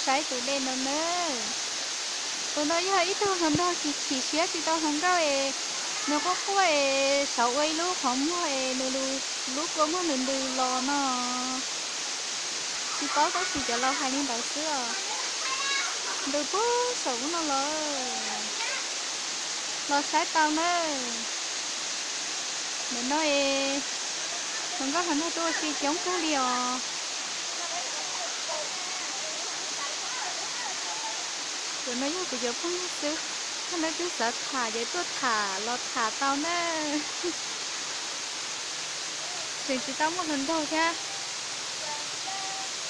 Saib tus dej no nawb. Tus no yog ib tug hluas nraug chim chim siab tsis tau hluas nkauj es, nws quaj quaj es xav ua ib lub qhov muag es nws lub kua muag ntws ntws los no. Tsis paub tab sis cov laus hais li ntawd xwb os. Ntws puag saum ub no los. Los saib tau nawb. Ntawm no es hluas nkauj hluas nraug tuaj ua si coob kawg li os. Tus no yog kuv cov phooj ywg xwb, yog leej twg xav tham ces tuaj tham los tham tau nawb. Tseem tsis tau muaj hluas nraug thiab.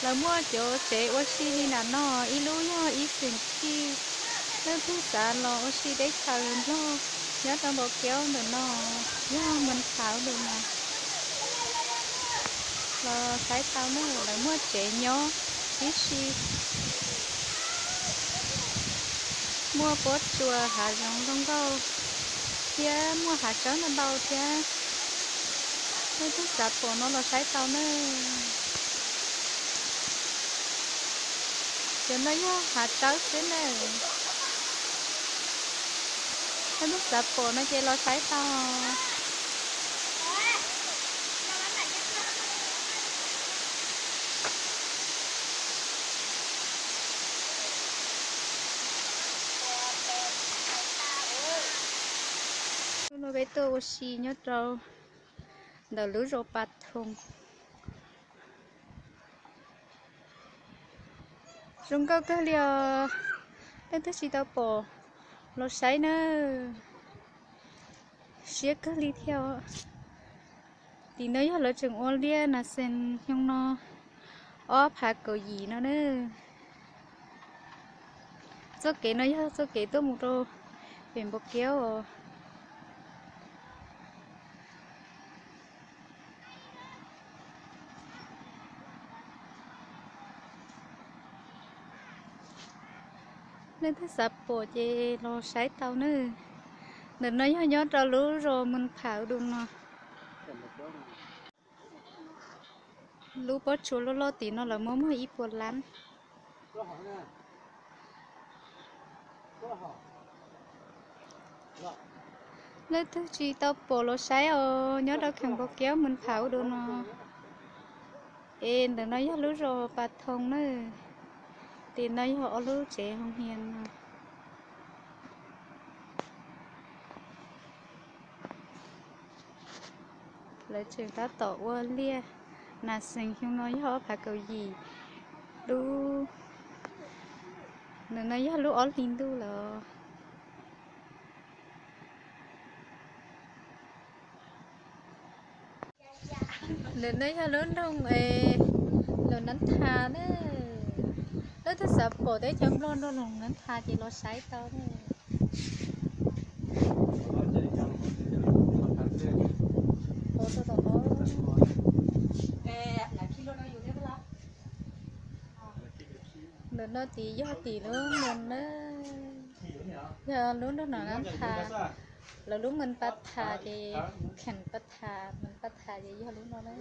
Lawv muaj cov tsev ua si li nram no, ib lub yog ib xeem tij, leej twg xav los ua si teb chaws Nplog nyob rau Npau Keub ntawm no, yog Moos Pham ub lus mas los saib tau na, lawv muaj tsev nyob tib si. Muaj pob tsuas hav zoov zoo nkauj thiab muaj hav tsawb ntau ntau thiab. Leej twg xav pom no los saib tau na. Cov no yog hav tsawb xwb na. Leej twg xav pom no ces los saib tau. Hnub no peb tuaj ua si nyob rau ntawm lub zos Pas Thoo. Zoo nkauj kawg li os. Leej twg tsis tau pom los saib na. Siab kawg li thiab. Tim no yog lawv tseem ua liaj nas xees xyoo no ob phav kaum yim no na. Txoj kev no yog txoj kev tuaj mus rau pem Npau Keub os. Leej twg xav pom ces los saib tau na. Ntawm no yog nyob rau lub zos Moos Pham ub lus no. Lub pob tsuas loj loj tim no lawv muab muag ib puas lab. Leej twg tsis tau pom los saib os, nyob rau kheem Npau Keub Moos Pham ub lus no. Es ntawm no yog lub zos Pas Thoo na. Tim no yog ob lub tsev hoo hias no. Lawv tseem tab tom ua liaj nas xees xyoo no yog ob phav kaum yim. Lub, ntawm no yog lub ob hlis ntuj lawm. Ntawm no yog lub nroog Luam Nab Thas na. Leej twg xav pom teb chaws Nplog nrog Luam Nab Thas ces los saib tau na. Ntawm no tim yog tim lub moos na, yog lub nroog Luam Nab Thas. Lawv lub Moos Pas Thas ces, kheem Pas Thas, Moos Pas Thas ces yog lub no na.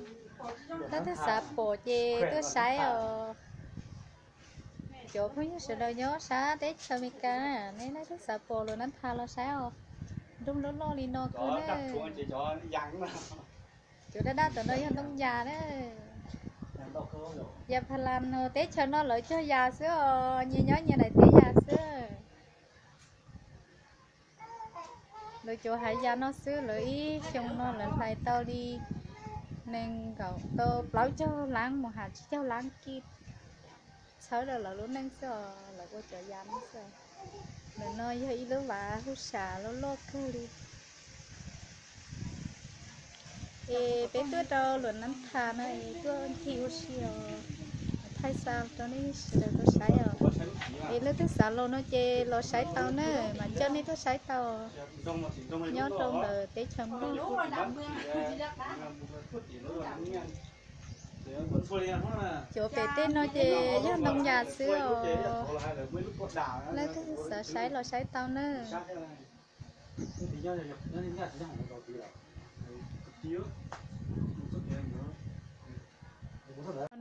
Leej twg xav pom ces tuaj saib os. Cov phooj ywg sawv daws nyob sab teb chaws Amelikas, nej leej twg xav pom Luam Nab Thas los saib os. Nroog loj loj li no kawg na. Cov daj daj tom no yog ntoo yas na. Yas Pha Las no, teb chaws no lawv cog yas xwb os, nyias nyob nyias daim teb yas xwb. Lawv cov hav yas no xwb lawv ib xyoo no lawv hlais tau li nees nkaum tau plaub caug lab mus has tsib caug lab kij. Txhawb rau lawv lub neej xwb os, lawv ua cov yas no xwb. Ntawm no yog ib lub vaj hauj sam loj loj kawg li. Es peb tuaj rau Luam Nab Thas no es tuaj ncig ua si os, thaij xa rau nej sawv daws tau saib os. Es leej twg xav los no ces los saib tau na, mam coj nej tuaj saib tau. Nyob rau ntawm teb chaws Nplog. Cov pem tej no ces yog ntoo yas xwb os. Leej twg xav saib los saib tau na.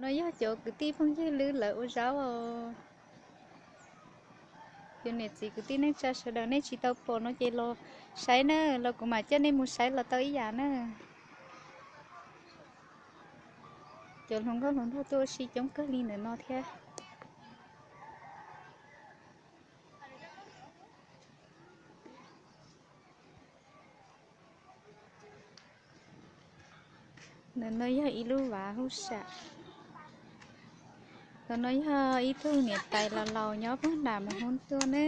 No yog cov kwv tij phooj ywg lwb lawv ua zaub os. Cov niam txiv kwv tij neej tsa sawv daws nej tsis tau pom no ces los saib na, los kuv mam coj nej mus saib los tau ib yam na. Cov hluas nkauj hluas nraug tuaj ua si coob kawg li ntawm no thiab. Ntawm no yog ib lub vaj huv sam. Ntawm no yog ib tug niam tais laus laus nyob puag nram mus hub tuaj ne.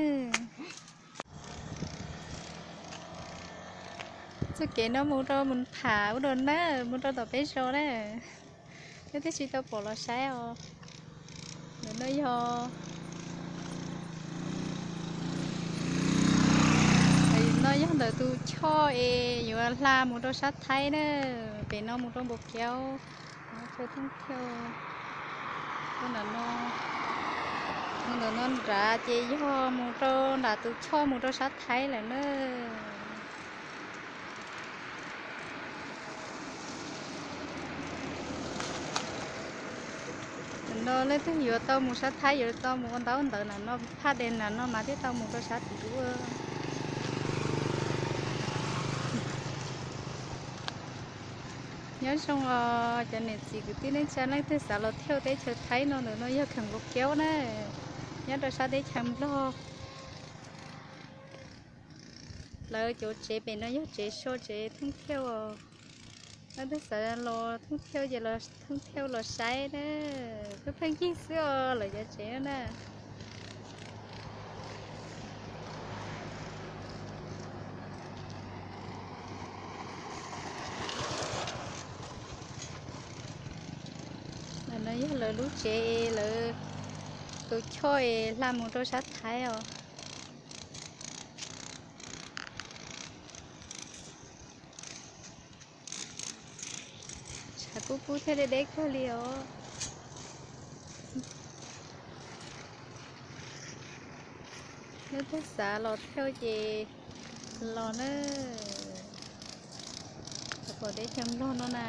Txoj kev no mus rau Moos Pham ub rau na, mus rau tom peb zos na. Nyob twb tsis tau pom los saib os. Ntawm no yog, no yog ntawm tus choj es yuav hla mus rau sab Thaib na, pem no mus rau Npus Keub. Chaw thoob thiaus, ntawm no nrad ces yog mus rau nram tus choj mus rau sab Thaib lawm na. Ntawm no leej twg yuav tau mus sab Thaib yuav tau mus ua ntaub ntawv ntawm no, phaj des ntawm no mas thiaj tau mus rau sab tid ua. Nyob zoo os cov niam txiv kwv tij neej tsa, leej twg xav los thauj teb chaws Thaib no ntawm no yog kheem Npus Keub na, nyob rau sab teb chaws Nplog. Lawv cov tsev pem no yog tsev so tsev thoob thiaus os. Leej twg xav los thoob thiaus ces los thoob thiaus los saib na. Pheej pheej yig xwb os lawv cov tsev na. Ntawm no yog lawv lub tsev es lawv tus choj es hla mus rau sab Thaib os. Tshav kub kub thiab deb deb kawg li os. Leej twg xav los thauj ces los na. Pom teb chaws Nplog no na.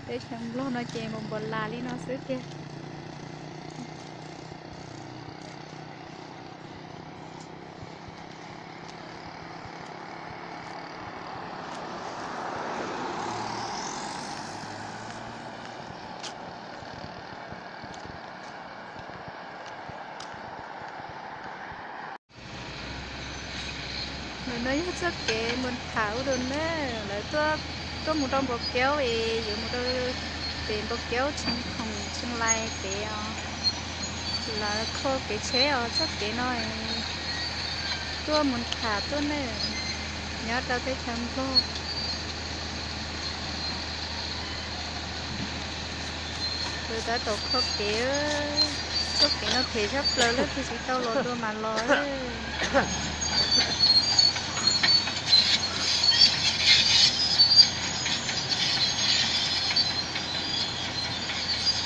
Teb chaws Nplog no ces npau npau las li no xwb tiag. Ntawm no yog txoj kev mus tham ua dua na, lawv tuaj mus rau Npau Keub es yuav mus rau pem Npau Keub Tsheej Khoom Tsheej Lais pem os. Lawv kho kev tsheb os, txoj kev no tuaj mus tham tuaj ne, nyob rau teb chaws Nplog. Lawv tab tom kho kev, txoj kev no phem tshaj plaws, leej twg tsis tau los dua mas los.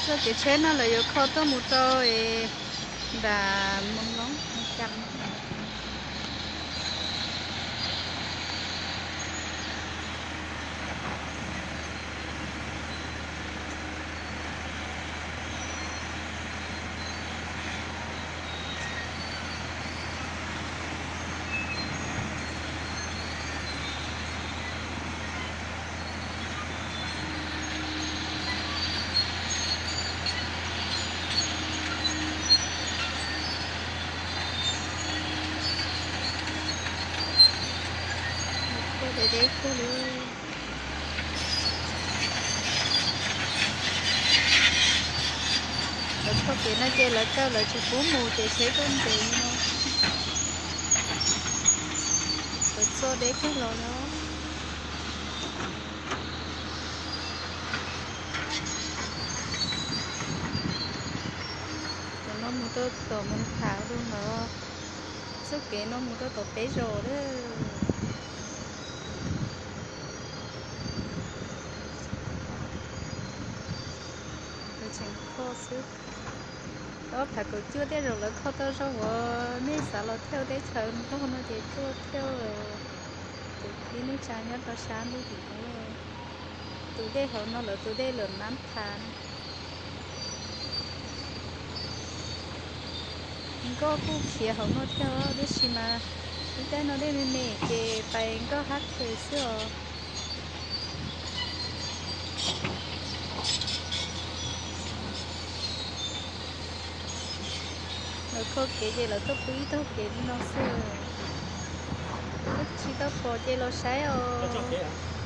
Txoj kev tsheb no lawv yuav kho tuaj mus rau nram Moos Loob Moos Cas. Deb deb kawg li. Lawv kho kev no ces lawv kaw lawv tsis pub mus ces tsheb tuaj nres li no. Lawv txoj deb kawg los no. Cov no mus rau tom Moos Tham dua ntawd, txoj kev no mus rau tom peb zos lawm. xwb. Ob phav kaum cuaj tej zaum lawv kho tau zoo uas nej xav los thauj teb chaws Nplog no ces tuaj thauj. Tus tib neej tsa nyob rau sab ntuj tim no, tus dej hauv no lawv tus dej lawm nab phav. Nkoj kuj khiav hauv no thiab os, tab sis mas lub caij no dej me me ces pais nkoj hab khes xwb os. Lawv kho kev ces lawv tuaj pw ib tog kev li no xwb. Tsis tau pom ces los saib os.